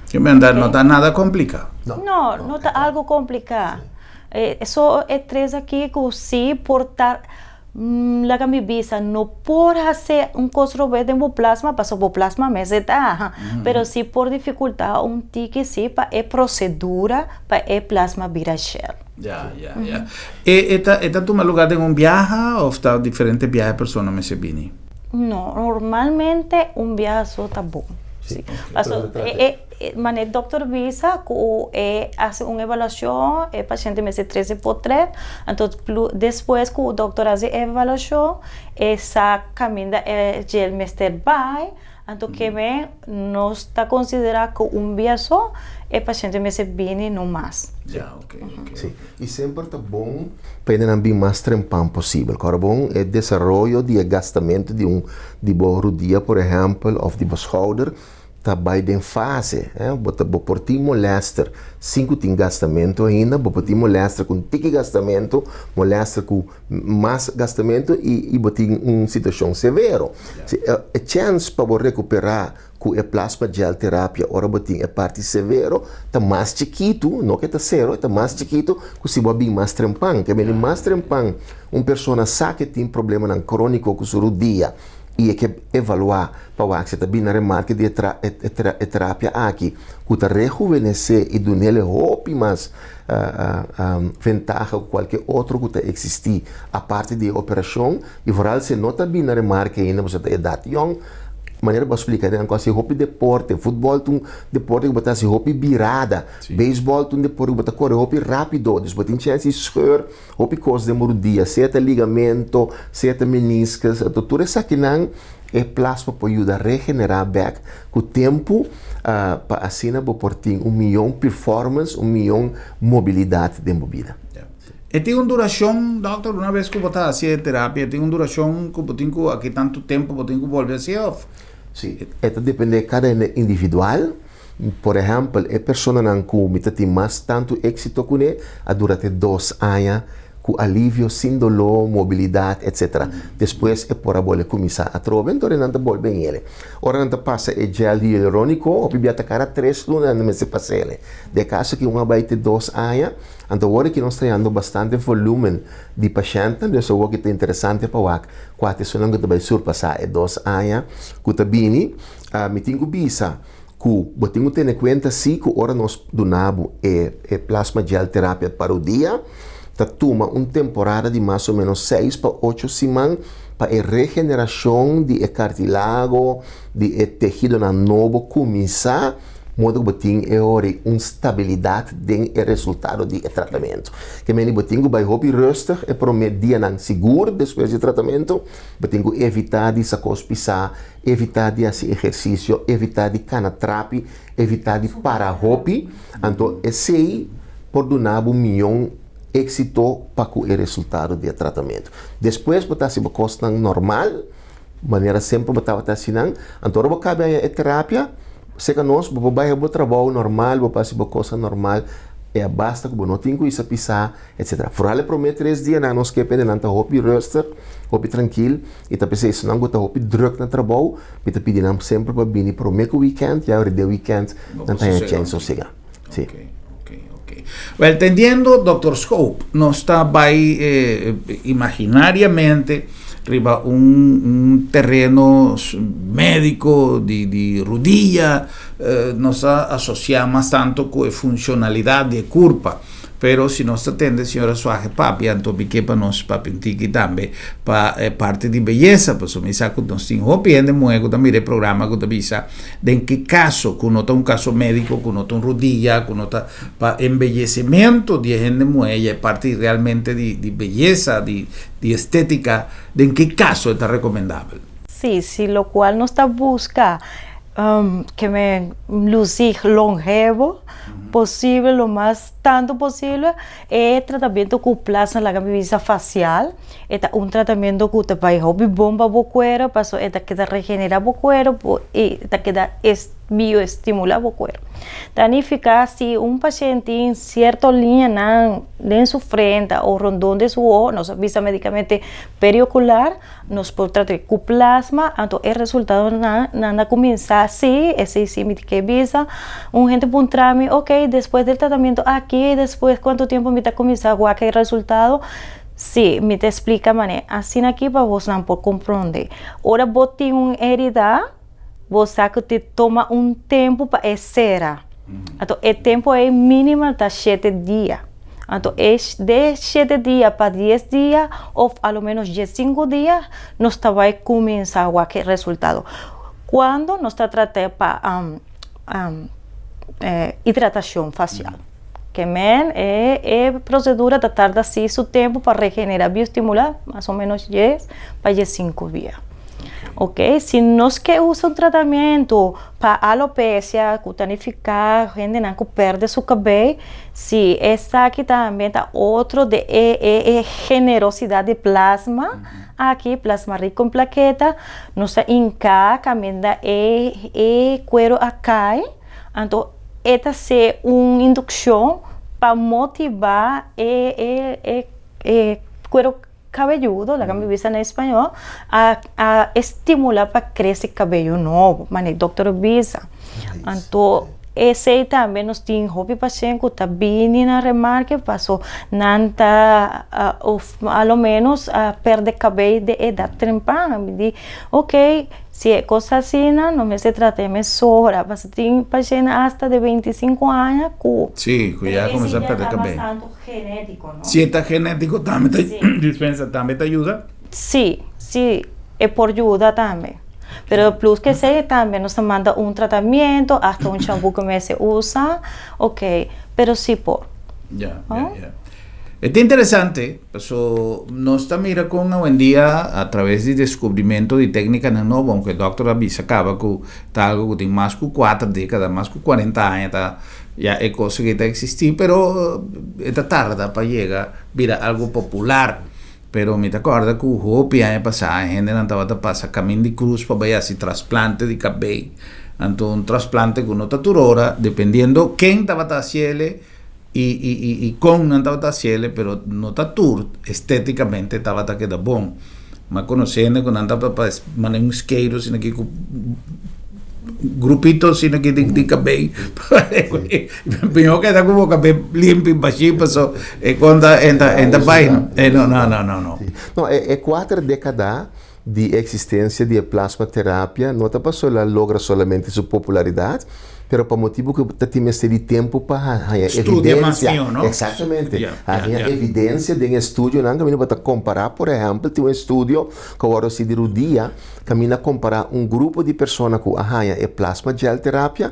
Ke menda no ta nada kompliká. No, no ta algu kompliká. So e tres aki ku si por ta laga mi bisa no por hasi un kos robes den bo plasma pasobra bo plasma mester ta pero si por difikulta un tiki si pa e prosedura pa e plasma bira shel. Ya ya ya e ta e ta tuma luga den un biaha of ta diferente biaha e persona mester bini? No normalmente un biaha so ta bon si pasobra e Manera e dokter bisa ku e hasi un evaluashon, e pashente mester trese potret, anto despues ku dokter hasi e evaluashon e sa kaminda e gel mester bai, Anto ke men nos ta konsiderá ku un bia so e pashente mester bini no mas. Ya, ok, ok. Sí, i semper ta bon pa hendenan bin mas trempan posibel. Kòrda bon, e desaroyo di e gastamentu di un di bo rudia por ehèmpel òf di bo skouder ta bai den fase. Bo ta bo por tin molèster sin ku tin gastamentu ainda, bo por tin molèster ku un tiki gastamentu, molèster ku mas gastamentu i i bo tin un situashon severo. Si e chèns pa bo rekuperá ku e plasma gel terapia ora bo tin e parti severo ta mas chikitu, no ke ta sero, e ta mas chikitu ku si bo a bin mas trempan. Ke bini mas trempan un persona sa ke tin problemanan króniko ku su rudia i e ke evaluá pa wak si e ta bin na remarke di e e terapia aki ku ta rehuvenesé i dun'el e hopi mas ventaha ku kualke otro ku ta eksistí aparte di e operashon i vooral si e no ta bin na remarke ainda pasobra ta edat yòn. Manera bo a splika nan ku hasi hopi deporte, futbòl ta un deporte ku bo ta hasi hopi birada, beisbòl ta un deporte ku bo ta kore hopi rápido, dus bo tin chèns di scheur hopi kos den bo rudia, sea ta ligamento, sea ta meniscus, anto tur esakinan e plasma por yuda regenerá bèk ku tempu pa asina bo por tin un mion performance, un mion mobilidat den bo bida. E tin un durashon, dòkter, una bes ku bo ta hasi e terapia, e tin un durashon ku bo tin ku aki tantu tempu bo tin ku bolbe hasié òf? Sí, e ta dependé kada hende individual. Por ehèmpel, e personanan ku mi ta tin mas tantu éksito kuné a dura te dos aña ku alivio, sin doló, mobilidat, etsetera. Despues e por a bolbe kuminsá atrobe, enton nan ta bolbe hende. Ora nan ta pasa e gel hialuróniko, hopi bia ta kada tres luna nan mester pas'é. Den e kaso aki un a bai te dos aña, anto awor aki nos ta hayando bastante volúmen di pashèntnan, dus awor aki ta interesante pa wak kua ta esunnan ku ta bai surpasá e dos aña ku ta bini. Mi tin ku bisa ku bo tin ku tene kuenta si ku ora nos duna bo e e plasma gel terapia parodia ta tuma un temporada di mas o menos seis pa ocho siman pa e regenerashon di e kartilago di e tehidonan nobo kuminsá modo ku bo tin e ora un stabilidat den e resultado di e tratamentu. Ke meni bo tin ku bai hopi rustig e promé dianan sigur despues di e tratamentu, bo tin ku evitá di sa kos pisá. Evitá di hasi ehersisio, evitá di kana trapi, evitá di para hopi, anto esei por duna bo mion éksito pa ku e resultado di e tratamentu. Despues bo ta hasi bo kosnan normal, manera semper bo tabata hasi nan, anto ora bo kaba haña e terapia, serka nos bo por bai bo trabou normal, bo por hasi bo kosnan normal, e a basta ku bo no tin ku isa pisá, etcetera. Foral e promé tres dianan nos ke pende nan ta hopi rustig, hopi trankil i ta p'esei esnan ku ta hopi drùk na trabou mi ta pidi nan semper pa bini promé ku wikènt ya ora den wikènt nan ta haña chèns sosegá. Si. Ok, ok, ok. Wèl, tendiendo Dòkter Schoop, nos ta bai imaginariamente riba un un tereno médiko di di rudia, nos ta asosiá mas tantu ku e funshonalidat di e kurpa. Pero si nos ta tende señora Suaje papia, anto mi ke pa nos papia un tiki tambe pa e parti di beyesa, pasobra mi sa ku nos tin hopi hende muhé ku ta mira e programa ku ta bisa den ki kaso ku no ta un kaso médiko, ku no ta un rudia, ku no ta pa embeyecimento di e hende muhé i e parti realmente di di beyesa, di di estética, den ki kaso e ta rekomendabel. Sí, si lokual nos ta buska ke men lusi longevo posibel lo mas tantu posibel e tratamiento ku plasma laga mi bisa fasial e ta un tratamiento ku ta bai hopi bon pa bo kuero pasobra e ta keda regenera bo kuero i ta keda bioestimula bo kuero ta nifica si un pashente tin sierto liñanan den su frenta o rondon di su oho nos a bisa medicamente periocular. Nos por trata ku plasma, anto e resultadonan nan a kuminsá si, esei si mi ke bisa. Un hende puntra mi, ok, despues del tratamiento aki, despues kuantu tiempo mi ta kuminsá wak e resultado? Si, mi ta splika manera asina aki pa bosnan por komprondé. Ora bo tin un herida, bo sa ku ta tuma un tempu pa e sera. Anto e tempu ei minimal ta shete dia. Anto e de shete dia pa dies dia of a lo menos diesinku dia nos ta bai kuminsá wak e resultado. Kuando nos ta trata pa hidratashon fasial. Ke men e e prosedura ta tarda si su tempu pa regenerá, bioestimulá mas o menos dies pa diesinku dia. Ok, si nos ke usa un tratamentu pa alopecia ku ta nifiká hendenan ku pèrdè su kabei, si esaki tambe ta otro di e e generosidat di plasma aki, plasma riko en plaketa, nos ta hinká kaminda e e kueru a kai, anto e ta ser un indukshon pa motivá e e e e kueru kabelludo, laga mi bisa na español, a a estimula pa krese kabello nobo, manera dokter a bisa. Anto esei tambe nos tin hopi pashent ku ta bini na remarke paso nan ta of a lo menos a perde kabei den edat trempan. Mi di ok, si e kos ta asina no mester trata e mesora, pasobra tin pashent asta di 25 aña ku. Sí, ku ya a kuminsá perde kabei. Genético, no? Si e ta genético tambe ta dispensa tambe ta yuda? Sí, sí, e por yuda tambe. Pero plus ke esei tambe nos ta manda un tratamiento, hasta un shampoo ku mester usa, ok, pero sí por. Ya, ya, ya. E ta interesante, paso nos ta mira kon awendia a traves di descubrimento di tecnicanan nobo, aunke dokter a bisa caba ku ta algo ku tin mas ku kuater dekada, mas ku kuarenta aña ta Ya e kos aki ta eksistí, pero e ta tarda pa yega bira algu popular. Pero mi ta kòrda ku hopi aña pasá e hendenan tabata pasa Kamin di Krus pa bai hasi trasplante di kabei. Anto un trasplante ku no ta tur ora, dependiendo ken tabata hasiele i i i i kon nan tabata hasiele, pero no ta tur estétikamente tabata keda bon. M'a konosé hende ku nan tabata pa manda un skeiru asina aki ku grupito asina aki di kabei. Mihó keda ku bo kabei limpi bashí paso e kon ta e ta e ta bai no. E no no no no no. No e kuater dekada di eksistensia di e plasmaterapia no ta pasobra el a logra solamente su popularidat, pero pa motibu ku ta tin mester di tempu pa haña Studia mas evidensia. mihó, no? Eksaktamente. Ya, ya, Haña ya. evidensia den estudionan kaminda bo ta kompará, por ehèmpel, tin un estudio ku a wòrdu hasi di rudia kaminda a kompará un grupo di persona ku a haña e plasma gel terapia,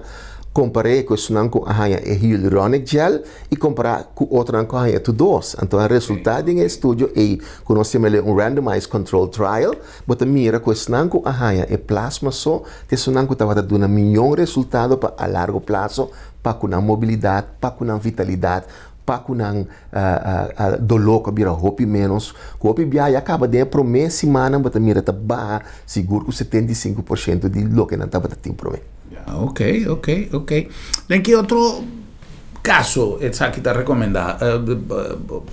kompar'é ku esunnan ku a haña e hyaluronic gel i kompará ku otronan ku a haña tur dos. Anto a resultá den e estudio ei ku nos yama el un randomized controlled trial, Bo ta mira ku esnan ku a haña e plasma so ta esunnan ku tabata duna mion resultado pa a largo plaso pa ku nan mobilidat, pa ku nan vitalidat, pa ku nan doló ku a bira hopi ménos. Ku hopi biaha ya kaba den e promé simannan bo ta mira ta baha sigur ku 75% di loke nan tabata tin promé. Ya, ok, ok, ok. Den ki otro Caso esaki ta recomenda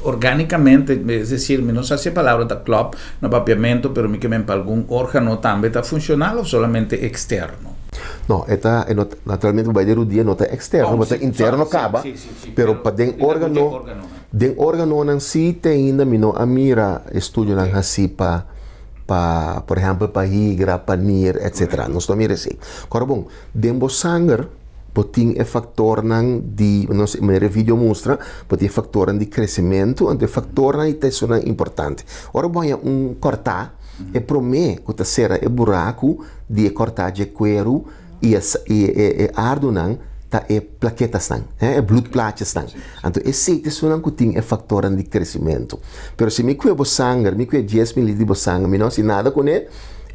organicamente, es decir, mi no sa si e palabra ta klop na papiamento, pero mi ke men pa algun organo tambe ta funcional of solamente externo? No, e ta, e no, naturalmente bo bai den rudia no ta externo, bo ta interno caba, pero pa den organo, den organonan si te ainda mi no a mira estudionan haci pa, pa, por ehempel pa higra, pa nir, etcetera, nos no a mira esey. Kor bon, den bo sanger, Bo tin e faktornan di, nos manera e video mustra, bo tin e faktornan di kresementu, anto e faktornan ei ta esunnan importante. Ora bo haña un kòrtá, e promé ku ta sera e buraku di e kòrtá dje kueru i e i e ardunan ta e plaketasnan, e bloedplaatjesnan. Anto esei ta esunnan ku tin e faktornan di kresementu. Pero si mi kue bo sanger, mi kue dies mililiter di bo sanger, mi no hasi nada kuné,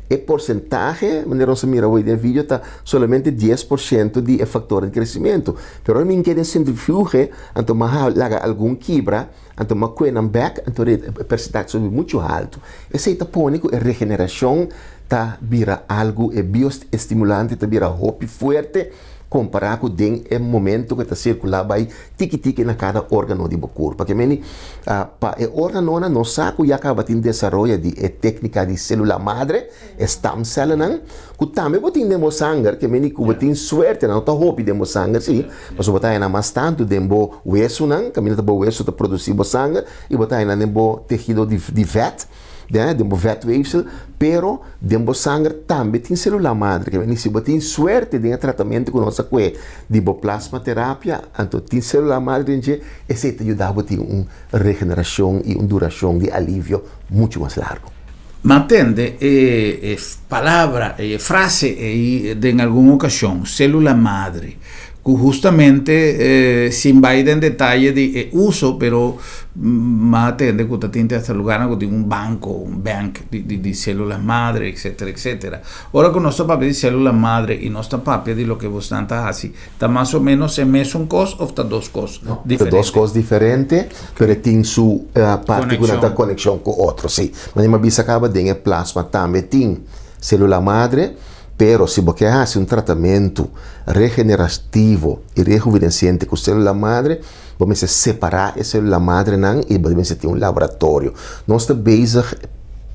E porsentahe, manera nos a mira awor den e video, ta solamente 10% di e faktor di kresimentu. Pero ora mi keda den sentrifuge, anto mi a laga algun kibra, anto mi a kue nan bèk, anto e persentahe subi muchu haltu. Esei ta pone ku e regenerashon ta bira algu, e bioestimulante ta bira hopi fuerte kompará ku den e momento ku e ta sirkulá bai tiki tiki na kada órgano di bo kurpa. Ke meni pa e órganonan nos sa ku ya kaba tin desaroyo di e téknika di selula madre, e stamcellennan, ku tambe bo tin den bo sanger, ke meni ku bo tin suerte, nan no ta hopi den bo sanger si, pasobra bo ta haña nan mas tantu den bo wesunan, kaminda ta bo wesu ta produsí bo sanger, i bo ta haña nan den bo tehido di vèt. Den bo vetweefsel, pero den bo sanger tambe tin selula madre. Ke meni si bo tin suerte den e tratamentu ku nos a kue di bo plasmaterapia, anto tin selula madre den dje, esei ta yuda bo tin un regenerashon i un durashon di alivio muchu mas largu. M'a tende e palabra, e frase ei den algun okashon, selula madre. Ku hustamente, sin bai den detaye di e uso, pero m'a tende ku ta tin te hasta lugarnan ku tin un banko, un bank di selulas madre, etcetera, etcetera. Ora ku nos ta papia di selula madre i nos ta papia di loke bosnan ta hasi, ta mas o menos e mesun kos òf ta dos kos diferente? Ta dos kos diferente, pero e tin su parti ku nan ta konekshon ku otro, si. Manera mi a bisa kaba den e plasma tambe tin selula madre. Pero si bo ke hasi un tratamentu regenerativo i rejuvenesiente ku sélula madre, bo mester separá e sélula madrenan i bo mester tin un laboratorio. Nos ta bezig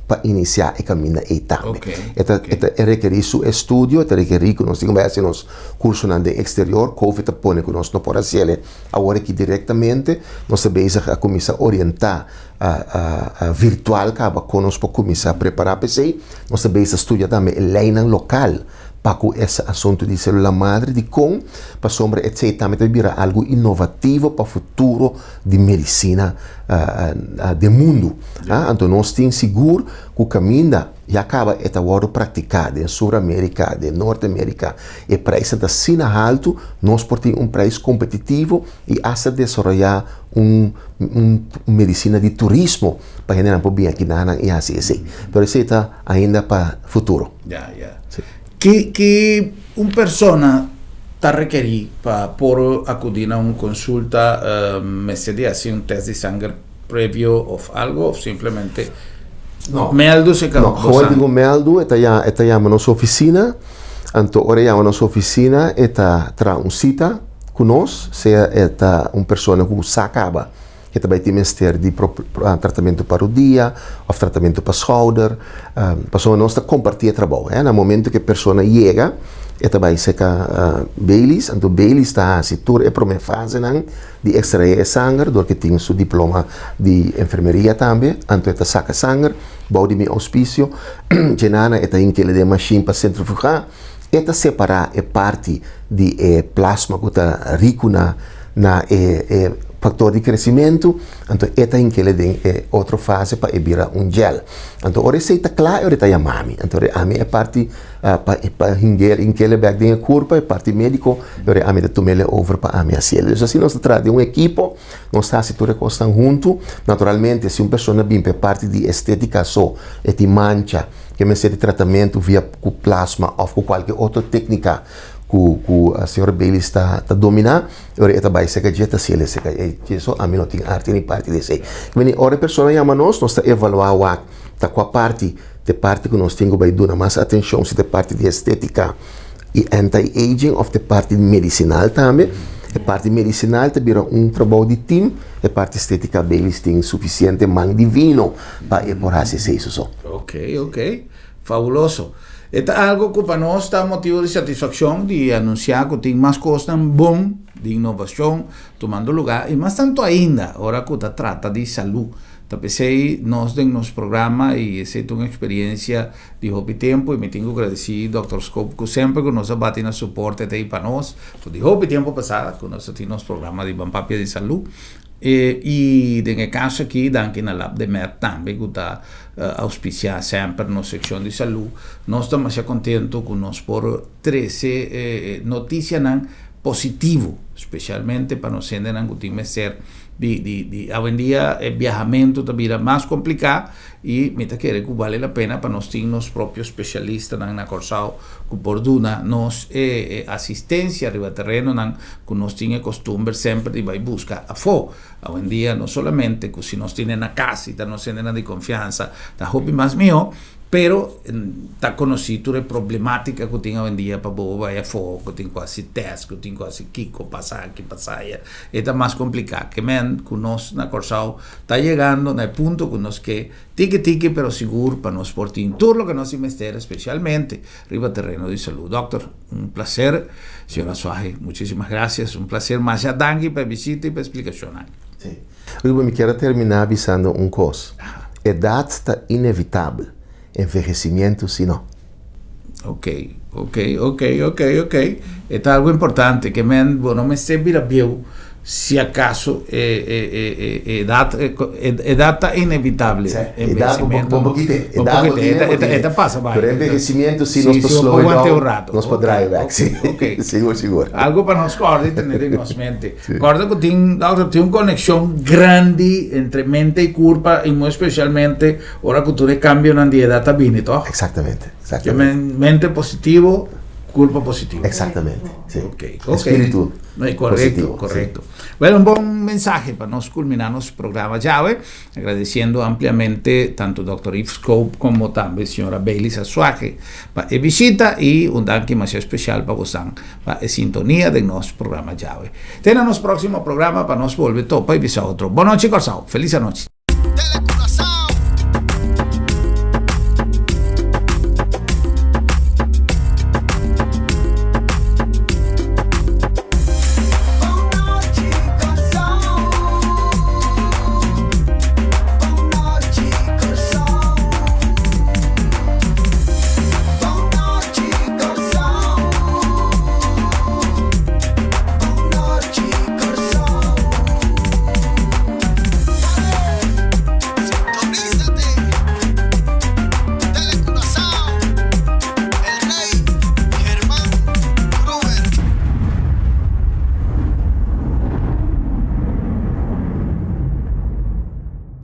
pa inisiá e kaminda ei tambe. E ta e ta rekerí su estudio, e ta rekerí ku nos tin ku bai hasi nos kursonan den eksterior. Covid ta pone ku nos no por hasiel awor aki direktamente. Nos ta bezig a kuminsá orientá virtual kaba kon nos por kuminsá prepará pa esei. Nos ta bezig studia tambe e leinan lokal pa ku es asuntu di selula madre. Dikon? Pasobra esei tambe ta bira algu inovativo pa futuro di medisina den mundu. Anto nos tin sigur ku kaminda ya kaba e ta wòrdu praktiká den Sur Amerika, den Nort Amerika, e preisnan ta asina haltu, nos por tin un preis kompetitivo i asta desaroyá un un medicina di turismo pa hendenan por bin aki nan y haci esey. Pero esey ta ainda pa futuro. Ya, ya. Si. Ki ki un persona ta rekerí pa por acudí na un consulta? Mester di haci un test di sanger previo of algo of simplemente No. Meldu si ka No, gewoon digo meldu, e ta ya e ta yama nos oficina, anto ora e yama nos oficina e ta traha un cita ku nos, sea e ta un persona ku sa kaba ke ta bai tin mester di tratamentu pa rodia òf tratamentu pa skouder, pasobra nos ta kompartí e trabou. Na momentu ku e persona yega e ta bai serka Baileys, anto Baileys ta hasi tur e promé fasenan di ekstraé e sanger dor ke tin su diploma di enfermeria tambe, anto e ta saka sanger bou di mi ouspisio, djenana e ta hink'el den mashin pa sentrifugá. E ta separá e parti di e plasma ku ta riku na na e e faktor di kresimentu, anto e ta hink'el den e otro fase pa e bira un gel. Anto ora esei ta kla e ora e ta yama mi. Anto ora ami e parti pa pa hing'el hink'el bèk den e kurpa, e parti médiko, e ora ami ta tum'el over pa ami hasiel. Dus asina nos ta traha den un ekipo, nos ta hasi tur e kosnan huntu. Naturalmente si un persona bin pa e parti di estétika so, e tin mancha, Ke mester di tratamentu via ku plasma òf ku kualke otro téknika ku ku señor Baylis ta ta dominá, e ora e ta bai serka dje ta hasiel esei. E dje so ami no tin arte ni parti di esei. Meni ora e persona yama nos, nos ta evaluá wak ta kua parti ta e parti ku nos tin ku bai duna mas atenshon, si ta e parti di estétika i anti-aging òf ta e parti medisinal tambe. E parti medisinal ta bira un trabou di tim, e parti estétika Baylis tin sufisiente man divino pa e por hasi esei soso. Ok, ok. Fabuloso. E ta algo ku pa nos ta motibu di satisfakshon di anunsiá ku tin mas kosnan bon di inovashon tumando lugá i mas tantu ainda ora ku ta trata di salú. Ta p'esei nos den nos programa i esei ta un eksperiensia di hopi tempu i mi tin ku gradisí Dòkter Scope ku semper ku nos a bati na suporte ta ei pa nos for di hopi tempu pasá ku nos a tin nos programa di Ban Papia di Salú. I den e kaso aki danki na Lab de Med tambe ku ta auspisiá semper nos sekshon di salú. Nos ta masha kontentu ku nos por trese notisianan positivo, spesialmente pa nos hendenan ku tin mester di di di awendia e biahamentu ta bira mas kompliká I mi ta kere ku bale la pena pa nos tin nos propio spesialistanan na Kòrsou ku por duna nos e asistensia riba terenonan ku nos tin e kostumber semper di bai buska afó. Awendia no solamente ku si nos tine na kas i ta nos hendenan di konfiansa ta hopi mas mihó, pero ta konosí tur e problematika ku tin awendia pa bo bai afó ku tin ku hasi tèst, ku tin ku hasi kiko, pasa aki pasa aya. E ta mas kompliká. Ke men ku nos na Kòrsou Ta yegando na e punto ku nos ke tiki tiki pero sigur pa nos por tin tur loke nos tin mester especialmente riba tereno di salud. Dokter, un placer. Señora Suaje, muchisimas gracias. Un placer. Masha danki pa e bisita y pa e explicacionnan. Sí. Ruben, mi kier a terminá bisando un kos. Edat ta inevitabel, envehecimiento si no. Ok, ok, ok, ok, ok. E ta algo importante, ke men bo no mester bira bieu. Si akaso e edat, edat ta inevitable. Sí, edat bo por kite. Edat bo tine, bo tine. E ta pasa bai. Pero envejecimiento si nos por slow it down, nos por draai back. Sí, sigur, sigur. Algo pa nos kòrda i tene den nos mente. Kòrda ku tin, dòkter, tin un konekshon grandi entre mente i kurpa i muy espesialmente ora ku tur e kambionan di edat ta bini, tòg? Eksaktamente, eksaktamente. Mente positivo, kurpa positivo. Eksaktamente, sí. Ok, ok. Espiritu. Korekto, korekto. Bueno, un bon mensahe pa nos kulminá nos programa djawe, agradesiendo ampliamente tantu dòkter Yves Koop komo tambe señora Baileys Asuaje pa e bishita i un danki masha spesial pa bosan pa e sintonia den nos programa djawe. Te na nos próksimo programa pa nos bolbe topa i bisa otro. Bon nochi Kòrsou. Felis anochi.